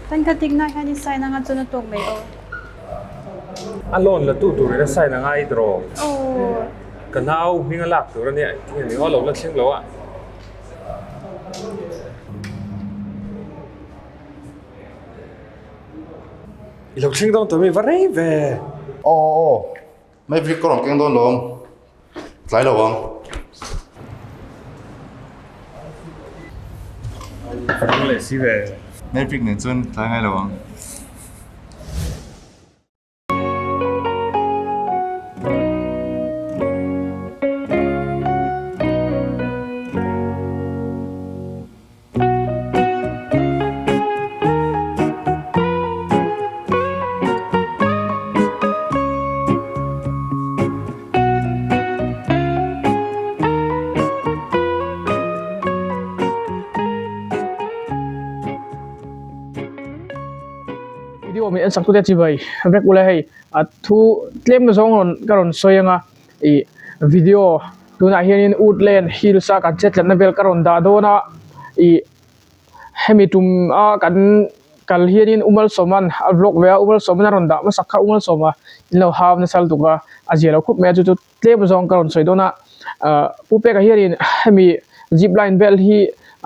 Tan ka tikna hian i sign anga chuan a tawk mai aw. A loan la tu turin a sign anga i draw. Aw. Ka nau hming a lak tur a nia engtin nge ni aw lo la thleng lo a. I lo thleng dawn tawh mi va rei ve. Aw aw aw. Maverick ka rawn keng dawn lo ang. Tlai lo ang. Rang leh si ve. Maverick nen chuan tlai ngai lo ang. Video min en sak tute chi vai vek ula hei a thu tlem zawng rawn ka rawn sawi anga ih video tunah hianin woodland hills a kan chetlatna vel ka rawn dah dawn a ih hemi tum a kan kal hianin u Malsawma'n a vlog ve a u Malsawma'n a rawn dah hmasak kha u Malsawma in lo hau nasa lutuk a a zia lo khup mai a chu chu tlem zawng ka rawn sawi dawn a ah Pu Peka hianin hemi zip line vel hi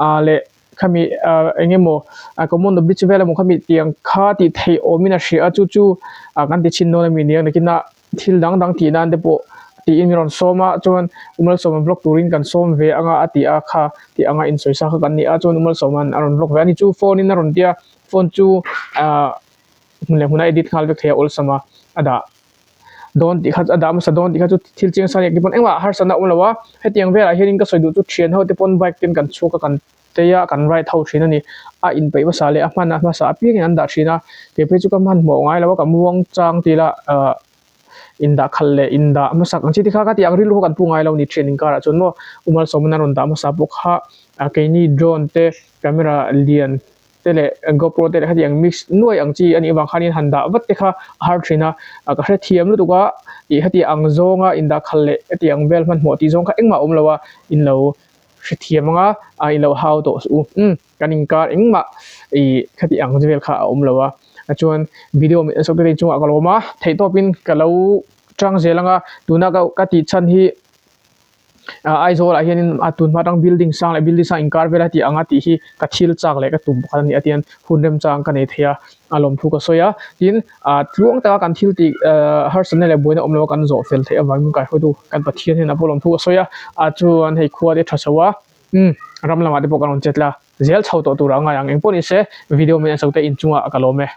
ah leh khami ah eng emaw ah common bridge vel emaw khami tiang kha tih theih awmin a hria a chu chu ah kan ti chhin dawn a mi nia nakin ah thil dang dang tih nan te pawh tiin min rawn sawm a chuan U Malsawma vlog turin kan sawm ve anga a ti a kha tih anga insawi sa kha kan ni a chuan U Malsawma'n a rawn vlog ve a ni chu phone in a rawn tia phone chu ah hmun leh hmuna edit nghal vek thei a awlsam a a dah dawn tih kha a dah hmasa dawn tih kha chu thil chiang sa aniak te pawn engmah harsatna a awm lo a hetiang velah hianin ka sawi duh chu thian ho te pawn bike ten kan chhuak a kan tei a kan ride ho thin a ni a inpeih hmasa leh a hman a hmasa apiangin an dah thin a kei phei chu ka hmanhmawh ngai lo a ka muang chang tih lah ahh indah khalh leh indah hmasak ang chi te kha ka tih ang rilru kha kan pu ngai lo a ni thin inkarah chuan maw U Malsawmna a rawn dah hmasa bawk kha ah keini drone te camera lian te leh GoPro te leh khatiang mix nuai ang chi a nih avang khanin han dah vat te kha a har thin a ah ka hrethiam lutuk a ih hetiang ang zawnga indah khalh leh hetiang vel hmanhmawh tih zawng kha engmah a awm lo a in lo hrethiam anga a in lo hau tawh suh u umm kan inkar engmah ih khati ang vel kha a awm lo a chuan video min en sawk te chungah ka lawm a theihtawpin ka lo chang zel anga tuna ka ka tih chhan hi ah Aizawl ah hianin a tun hma atang building sang leh building sang inkar vel a tih anga tih hi ka thil chak leh ka tum pakhat a ni a tihian hun remchang ka nei thei a a lawmthu ka sawi a tin ah tluang taka kan thil tih ah harsatna leh buaina awm lo a kan zawh fel theih avangin kaihruaitu kan Pathian hian a pawh lawmthu ka sawi a ah chuan hei khua te tha chho a umm ram lamah te pawh kan rawn chet la zel chho tawh tur a ngai ang engpawh ni se video min en chho te inchungah ka lawm e.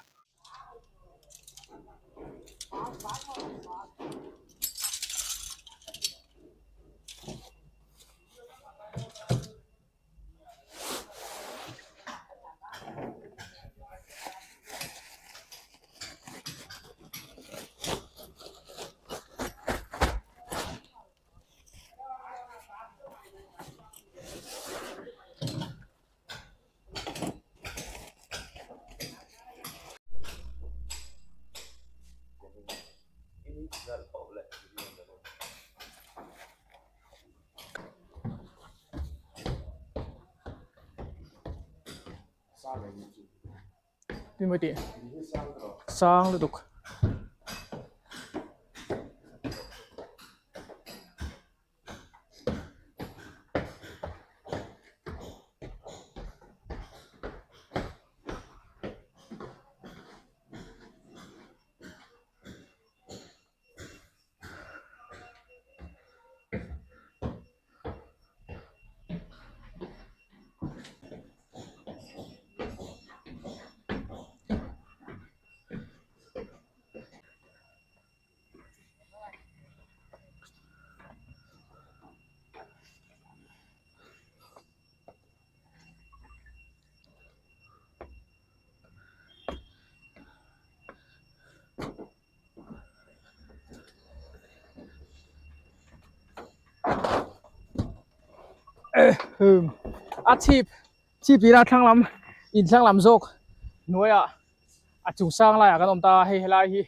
Sang lutuk. A chhip chhip tih lah thlang lam in thlang lam zawk hnuaiah a chung sang laiah kan awm ta a hei helai hi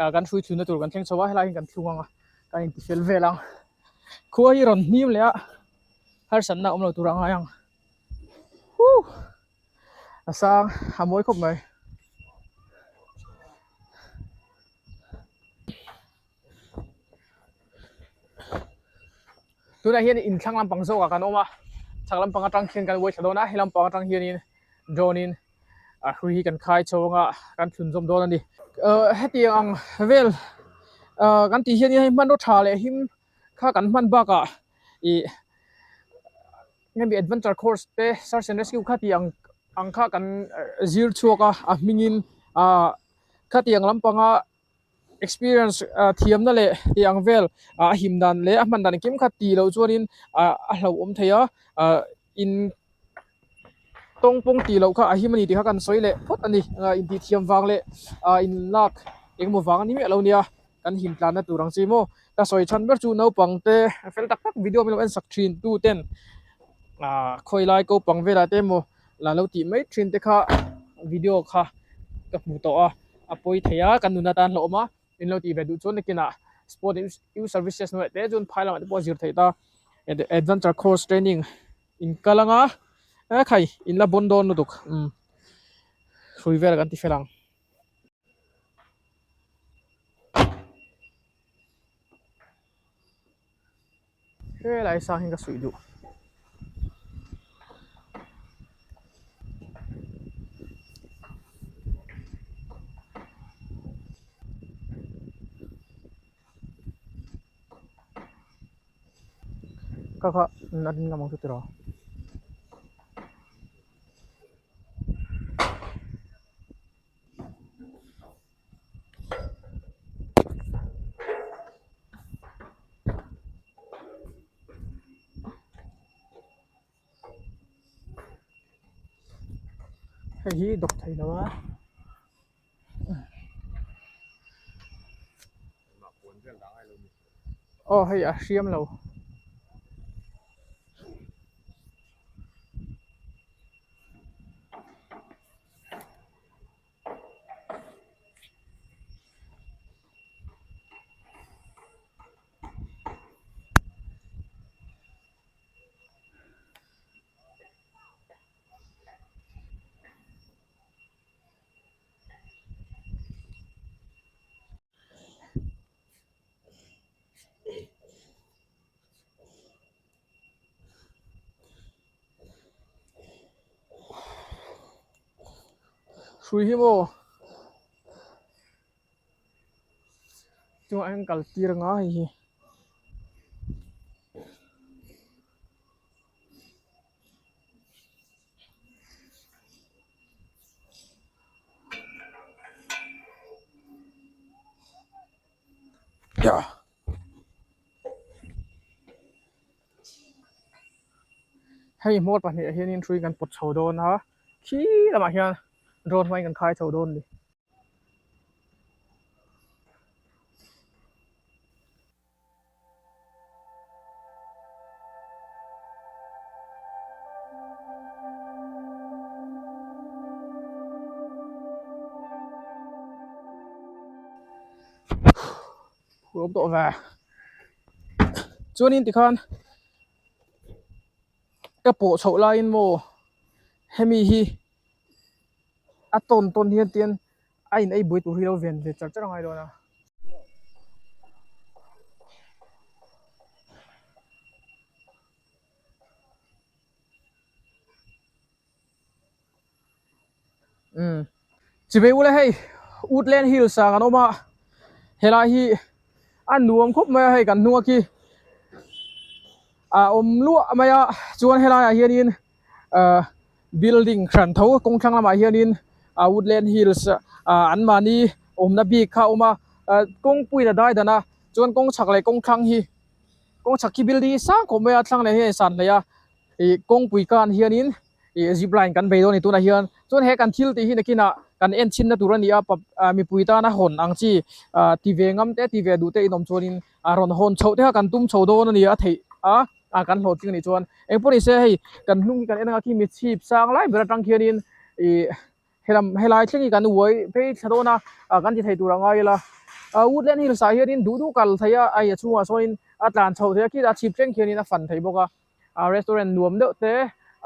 ah kan hrui thlunna tur kan thleng chho a helai hi kan thlung ang a kan inti fel vel ang khua hi rawn hnim leh a harsatna awm lo tur a ngai ang huh. A sang a mawi khawp mai. Tunah hian inthlang lampang zawkah kan awm a, chhak lampang atang khian kan uai thla dawn a, he lampang atang hianin drone in a hrui hi kan khai chho anga kan thlun zawm dawn a ni. Ahh hetiang ang vel ahh kan tih hian hei hmanraw tha leh him kha kan hman bakah ih hemi adventure course te search and rescue kha tih ang ang kha kan zir chhuak a, a hmingin ahh khatiang lampanga experience ah thiamna leh tih ang vel ah a him dan leh a hman dan engkim kha tih loh chuanin ah a hlauhawm thei a ah in tawng pawng tih loh kha a him a ni tih kha kan sawi leh phawt a ni ah intih thiam vang leh ah in lak engemaw vang a ni miah lo nia kan him tlanna tur ang chi maw ka sawi chhan ber chu naupang te fel tak tak video min lo en sak thin tu ten ah khawi lai ko pang velah te emaw la lo tih mai thin te kha video kha ka hmu tawh a a pawi thei a kan nun atan hlauhawm a in lo tih ve duh chuan nakinah sport youth services hnuaiah te chuan phai lamah te pawh a zir theih ta adventure course training in kal anga e khai in la bawn dawn lutuk umm hrui vel kan ti fel ang. Helai sang hi ka suih duh. Ka kha a ding lamah chu tiraw. Hei hi dawk thei lo a. Aw hei a hriam lo. Hrui hi maw chungah hian kal tir anga hei hi. Hei hmawr pahnih ah hianin hrui kan pawt chho dawn a khi lamah hian drone hmangin kan khai chho dawn a ni. Phur awm tawh ve chuanin tikhan ka pawh chhoh laiin maw hemi hi a tawn tawn hian tian a in ei buai tur hi lo ven ve char char a ngai dawn a. Umm chivei ula hei Woodland Hills ah kan awm a helai hi a nuam khawp mai a hei kan hnung a khi a awm luah mai a chuan helai ah hianin ahh building hran tho kawng thlang lamah hianin ah Woodland Hills ah an mahni awmna bik kha a awm a ah kawngpuiin a dai dan a chuan kawng chhak leh kawng thlang hi kawng chhak khi building hi sang khawp mai a thlang leh hian a san hleih a ih kawngpui kan hianin ih zip line kan bei dawn a ni tunah hian chuan he kan thil tih hi nakinah kan en chhinna tur a ni a pap ah mipui tana hawn ang chi ah ti ve ngam te ti ve duh te inawm chuanin a rawn hawn chhoh te kha kan tum chho dawn a ni a theih a ah kan hlawhtling a nih chuan engpawh ni se hei kan hnung hi kan en anga khi mi chhip sang lai ber atang khianin ih helam helai thleng hi kan uai phei thla dawn a ah kan ti thei tur a ngai ila ah woodland hills ah hianin duh duh kal thei a a chhungah sawnin a tlan chho thei a khi a chhip thleng khianin a fan thei bawk a. Ah restaurant nuam deuh te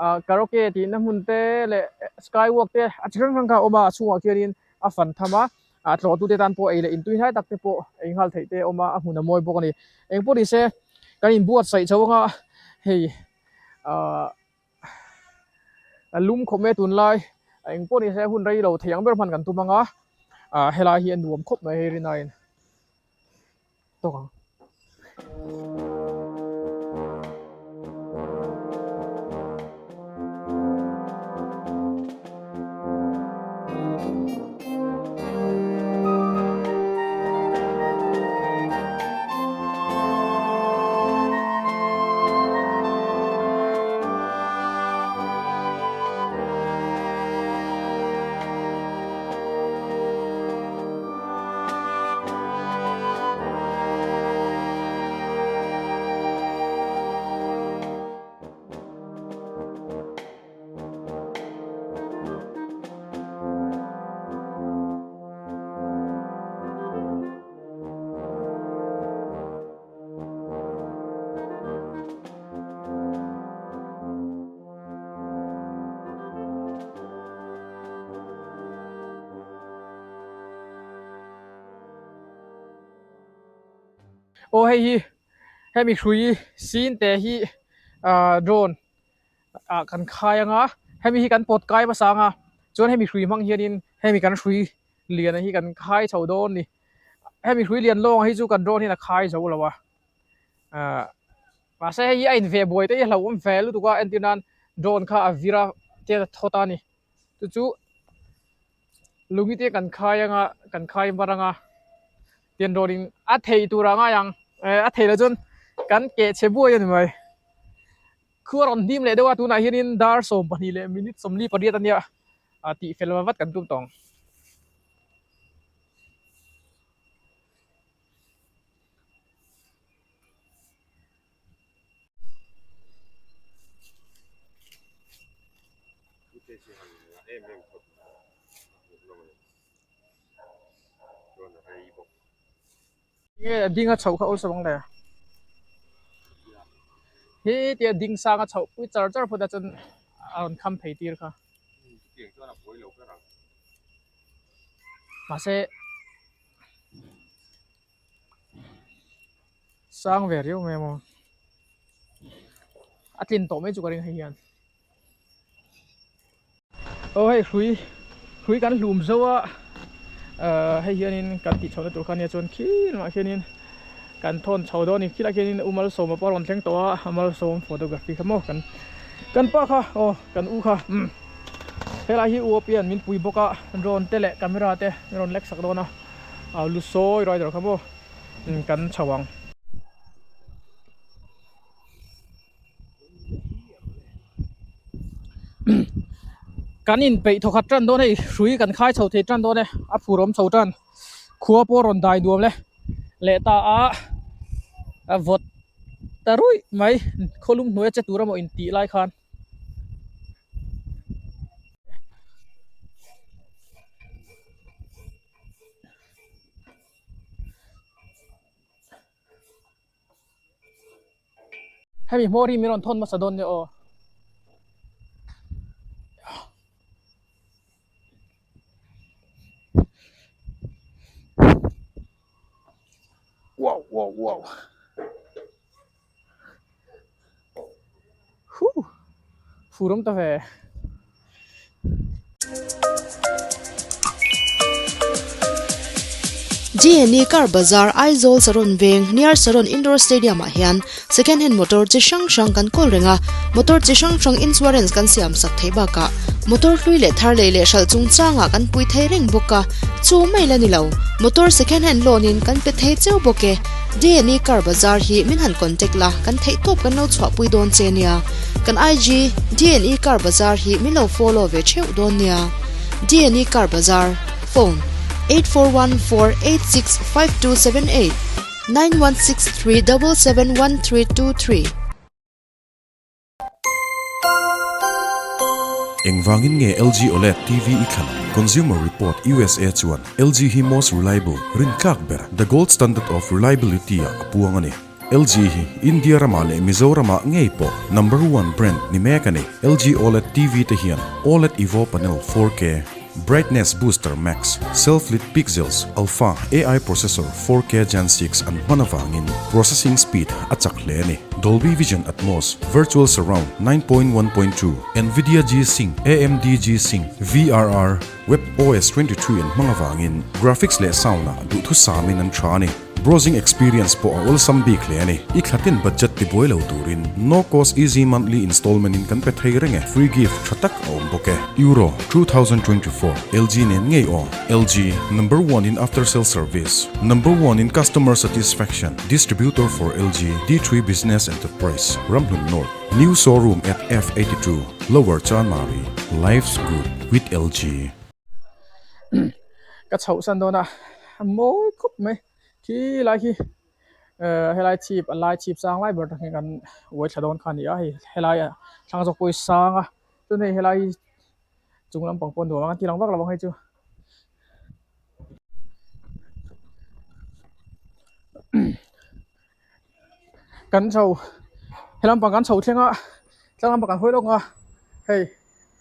ah karaoke tihna hmun te leh sky walk te a chi hrang hrang kha a awm a a chhungah khianin a fan tham a ah tlawhtute tan pawh ei leh intui hnai tak te pawh ei nghal theih te a awm a a hmun a mawi bawk a ni engpawh ni se kan inbuatsaih chho anga hei ah a lum khawp mai a tunlai engpawh ni se hun rei lo thei ang ber hman kan tum anga ah helai hi a nuam khawp mai hei rinaiin tawk ang. Aw hei hi hemi hrui sin te hi ah drone ah kan khai anga hemi hi kan pawt kai hmasa anga chuan hemi hrui hmang hianin hemi kan hrui lian hi kan khai chho dawn a ni hemi hrui lian lawng hi chu kan drone hian a khai zo lo a ah mahse hei hi a inve buai te hi a hlauhawm ve lutuk a entir nan drone kha a vir a te a thawt a ni chu chu lungi te kan khai anga kan khai mar anga tian drone in a thei tur a ngai ang eh a thei loh chuan kan keh chhe buai a ni mai khua rawn hnim leh deuh a tunah hianin dar 12 leh minute 48 a nia ah tih fel vat kan tum tawh ang. Nge a ding a chhoh kha awlsam ang le he tia ding sang a chhoh pui char char phawt a chuan a rawn kham phei tir kha mahse sang ve riau mai maw a tlin tawh mai chu ka ring hei hian aw hei hrui hrui kan hlum zo a ahh hei hianin kan tih chhohna tur kha ania chuan khi lamah khianin kan thawn chho dawn a ni khilaiah khianin u Malsawma pawh a rawn thleng tawh a Malsawm photography kha maw kan kan pa kha aw kan u kha umm helai hi u apian min pui bawk a drone te leh camera te min rawn lek sak dawn a ah lu sawi rider kha maw kan chho ang. Kan inpeih thawkhat tan dawn hei hrui kan khai chho thei tan dawn e a phur awm chho tan khua pawh rawn dai nuam le leh ta a a vawt ta ruih mai khawlum hnuaia che tur emaw intih lai khan. Hemi hmawr hi min rawn thawn hmasa dawn nia aw. Wow wow wow. Huh. Fur awm ta ve. GNE Car Bazaar Aizawl Saron Veng near Saron Indoor Stadium ah hian second hand motor chi hrang hrang kan kawl reng a, motor chi hrang hrang insurance kan siam sak theih bakah motor hlui leh thar lei leh hralh chungchangah kan pui thei reng bawk a, chu mai la ni lo, motor second hand loan in kan pe thei cheu bawk e. DNE Car Bazaar hi min han contact la, kan theihtawp kan lo chhuahpui dawn che nia. Kan IG DNE Car Bazaar hi min lo follow ve theuh dawn nia. DNE Car Bazaar, Phone, 8414865278, 9163771323. Engvangin nge LG OLED TV i thlan ang? Consumer Report usa chuan LG hi most reliable, rintlak ber, the gold standard of reliability ah a puang a ni. LG hi India ramah leh Mizoramah ngei pawh number one brand ni mek a ni. LG OLED TV te hian OLED Evo panel 4K, Brightness Booster Max, Self-Lit Pixels, Alpha AI Processor 4K Gen 6 an hman avangin processing speed a chak hle a ni. Dolby Vision Atmos, Virtual Surround 9.1.2, Nvidia G-Sync, AMD G-Sync, VRR, WebOS 23 an hmang avangin graphics leh sound-ah duhthusamin an tha a ni. Browsing experience pawh a awlsam bik hle a ni. I thlatin budget tibuai lo turin no cost easy monthly installment in kan pe thei reng e. Free gift tha tak a awm bawk e. Euro 2024 LG nen ngei aw. LG, number one in after sale service, number one in customer satisfaction, distributor for LG, D3 Business Enterprise, Ramhlun North, new showroom at F82, Lower Chanmari, life's good with LG. Ka chhoh san dawn a, a mawi khawp mai. Khi lai khi eh helai chhip a lai chhip sang lai ber tak hi kan uai thla dawn kha a ni a, hei helai ah thlang zawk pawh hi sang a, chuan hei helai hi chung lampang pawh a nuam ang a ti lang vak lo ang hei chu. Kan chho he lampang kan chho thleng a tlang lampang kan hawi lawk ang a hei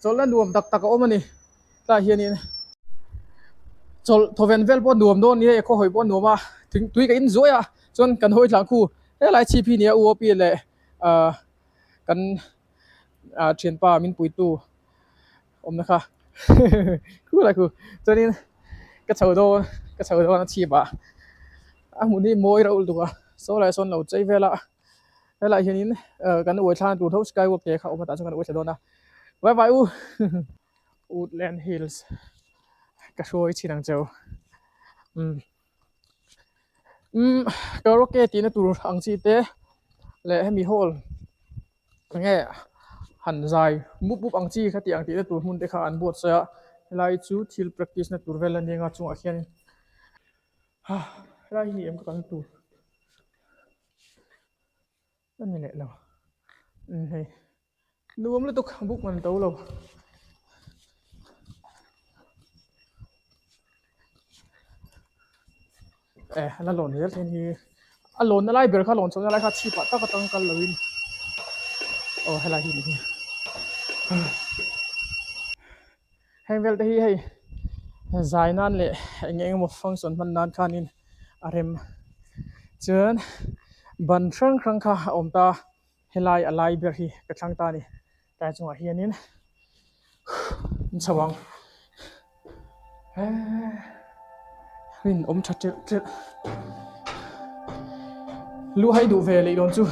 chawlhna nuam tak tak a awm a ni tlaiah hianin chawlh thawven vel pawh nuam dawn a ni a khaw hawi pawh a nuam a thing tui ka in zuai a chuan kan hawi thlang khu helai chhip hi a ni a u a pi leh ahh kan ah thianpa min puitu awmna kha khu lai khu chuanin ka chho dawn ka chho dawn a chhip ah a hmun hi mawi reuh lutuk a saw lai sawn lo chei vel a helaiah hianin ah kan uai thlana tur tho sky walk te kha a awm a tah chuan kan uai thla dawn a bye bye u woodland hills ka hruai chin ang cheu umm umm karaoke tihna tur ang chi te leh hemi hall. Enge han zai mup mup ang chi kha tih ang tih na tur hmun te kha an buatsaih a helai chu thil practice na tur vel a nia chungah khian ha helai hi ni em ka kalna tur a ni leh lo umm hei nuam lutuk buk man to lo. Eh a la lawn zel thei ni a lawnna lai ber kha lawn chhohna lai kha chhip ah tak atang kal loin aw helai hi ni hi heng vel te hi hei zai nan leh eng eng emaw function hman nan khanin a rem chuan ban hrang hrang kha a awm ta helai a lai ber hi ka thlang ta a ni tlai chungah hianin an chho ang eee rin awm tha telh telh lu hai duh ve leh dawn chu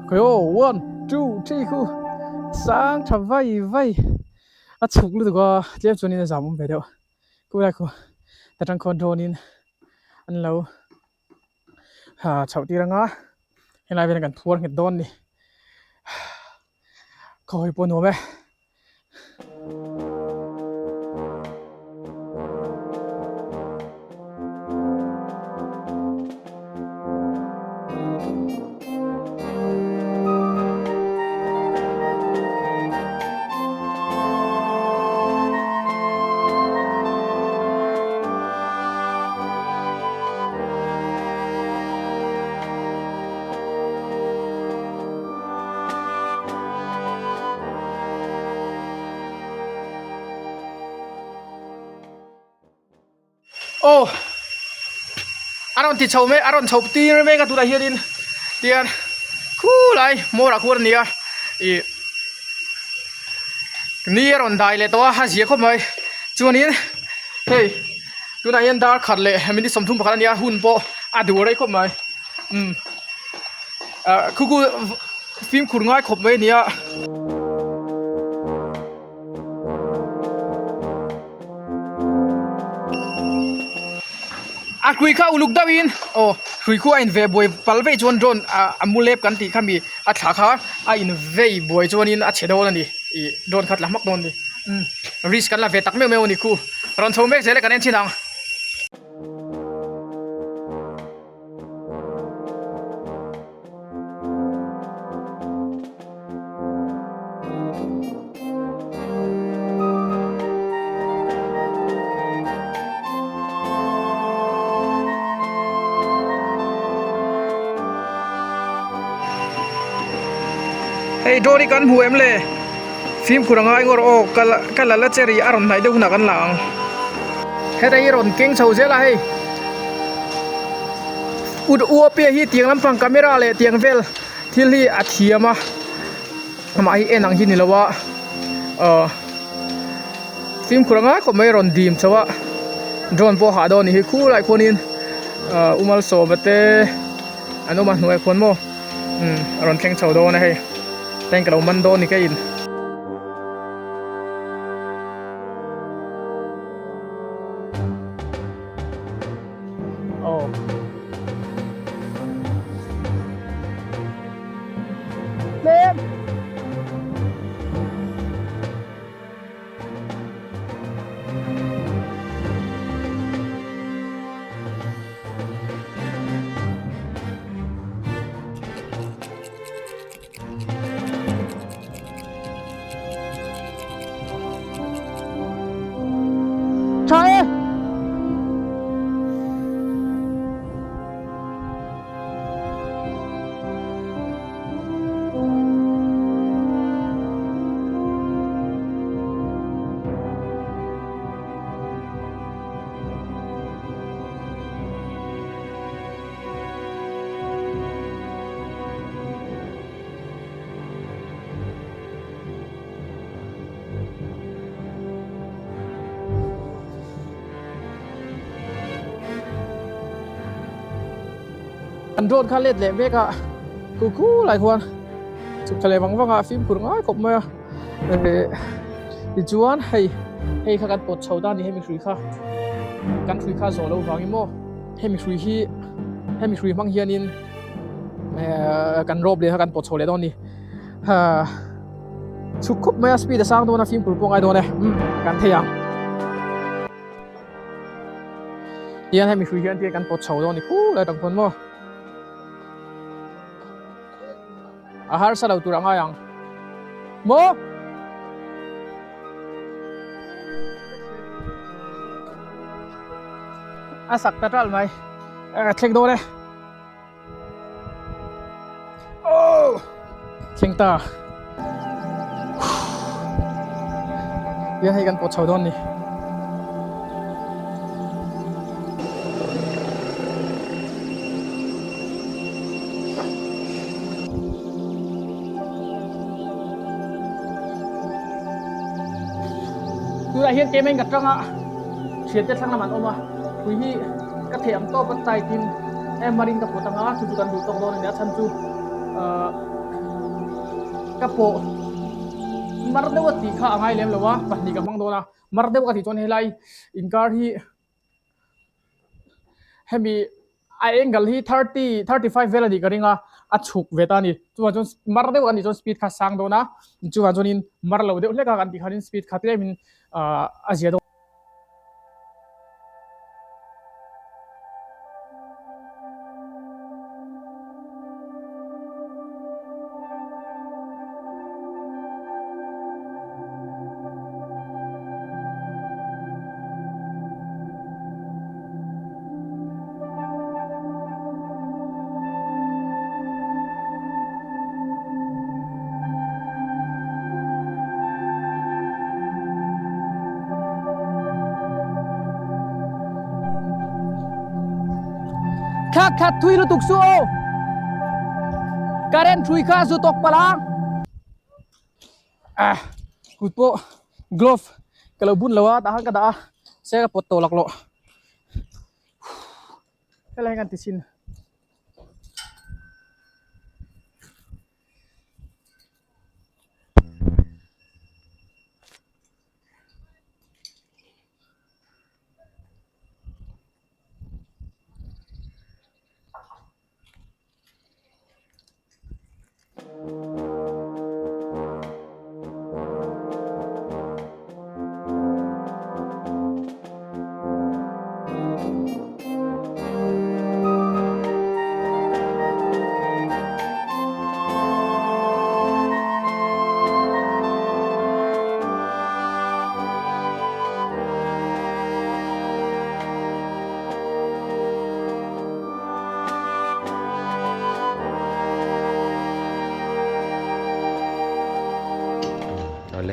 khawi aw one two three khu sang tha vai vai a chhuk lutuk a tlem chuanin a zam awm ve deuh. Khulai khu ta tang khawn dawnin an lo ha chhoh tir anga helai velah kan phuar nghet dawn a ni khawi pawh a nuam e. Aw a rawn ti chho mek a rawn chho tir mek a tunah hianin tian khulai hmawrah khuan a ni a ih ni a rawn dai leh tawh a a zia khawp mai chuanin hei tunah hian dar khat leh minute 31 a nia hun pawh a duh rei khawp mai umm ah khu khu fimkhur ngai khawp mai a ni a. A hrui kha uluk deuh in aw hrui khu a in ve buai pal veih chuan drone ah a mu lep kan tih kha mi a thla kha a in vei buai chuan in a chhe dawn a ni ih drone kha a tla hmak dawn a ni umm risk kan la ve tak meuh meuh a ni khu rawn chho mek zel e kan en chhin ang. Hei drone hi kan hmu em le? Fimkhur a ngai ngawr aw ka ka la la che rih a rawn hnaih deuh hunah kan la ang. Heta hi rawn keng chho zel a hei. Ut uapia hi tiang lampang camera leh tiang vel thil hi a thiam a amah hi en ang hi ni lo a aw fimkhur a ngai khawp mai rawn dim chho a drone pawh hah dawn a nih hi khulai khuanin ah u Malsawma te an awm a hnuai khuan maw umm a rawn thleng chho dawn a hei tank a lo man dawn a ni ka in. Aw. Tlem. Tha e. An drone kha let leh mek a khu khu lai khuan chhuk thla leh vang vang a fimkhur ngai khawp mai a tichuan hei hei kha kan pawt chho ta a ni hemi hrui kha kan hrui kha zawh loh vangin maw hemi hrui hi hemi hrui hmang hianin ehh kan rope leh kha kan pawt chho leh dawn a ni ha chhuk khup mai a speed a sang dawn a fimkhur pawh a ngai dawn e umm kan thei ang tihian hemi hrui hian kan pawt chho dawn a ni khu lai tang khawn maw a harsa lo tur a ngai ang maw. A sak ta ṭalh mai a thleng dawn e oh thleng ta hian hei kan pawt chho dawn ni. Tunah hian keimah in ka tang a, thiante thlang lamah an awm a, hrui hi ka theih ang tawp a tight in hammer in ka pawt ang a, chu chu kan duh tawk dawn a ni a chhan chu ahh ka pawh mar deuh a tih kha a ngai lem lo a, pahnih ka hmang dawn a, mar deuh ka tih chuan helai inkar hi hemi a angle hi 30 35 vel a nih ka ring a a chhuk ve ta a ni chuvang chuan mar deuh a nih chuan speed kha a sang dawn a chuvang chuanin mar lo deuh hlek a kan tih khanin speed kha tlemin ahh a zia dawn. Kha khat thui lutuk su aw. Current thui kha zu tawk palh ang. Ah kut pawh glove ka lo bun lo a tah khan ka dah a se ka pawt tawh laklawh helai hian kan ti chhin.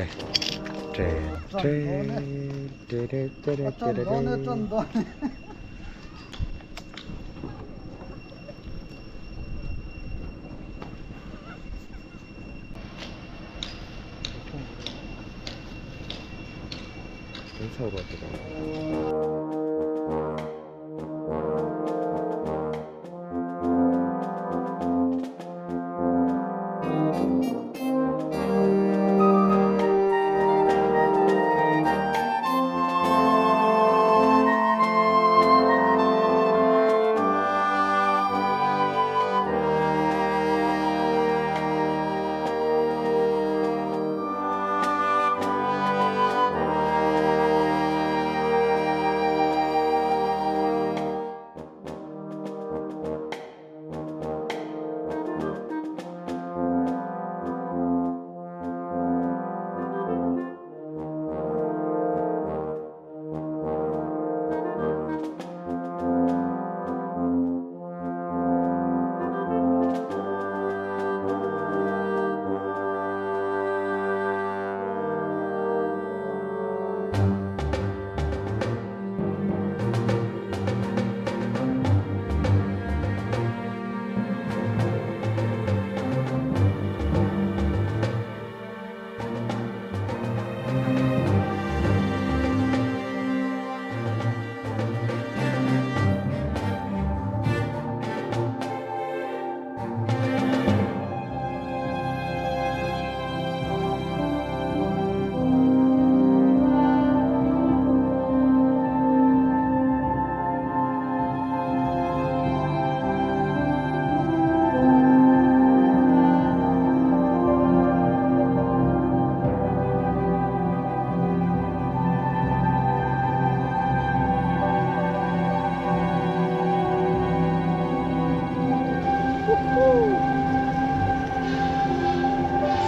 le train train tere tere tere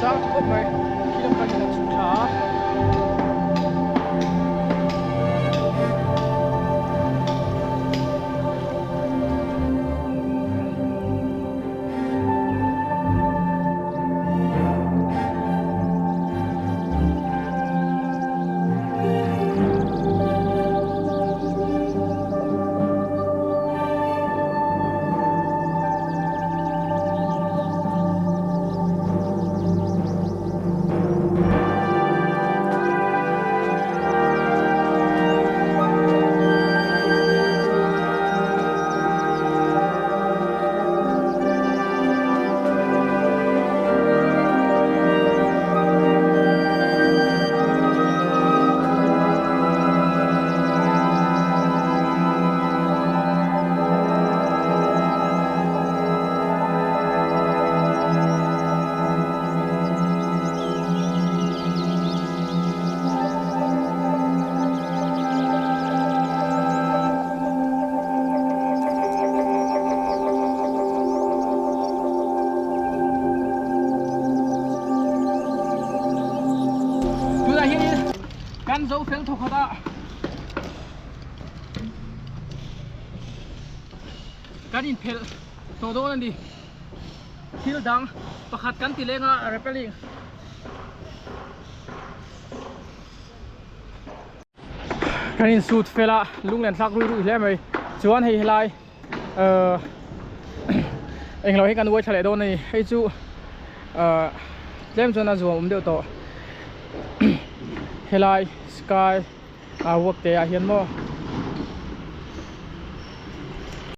Sang tha khawp mai khi lam kan in a chhuk thla a. Tunah hianin kan zo fel thawkhat a kan inphelh tawh dawn a ni. Thil dang pakhat kan ti leng a rappelling. Kan insut fel a lunglen thlak rui rui hle mai chuan hei helai ahh englo hi kan uai thla leh dawn a ni hei chu ahh tlem chuan a zuam awm deuh tawh helai sky ah work te ah hian maw.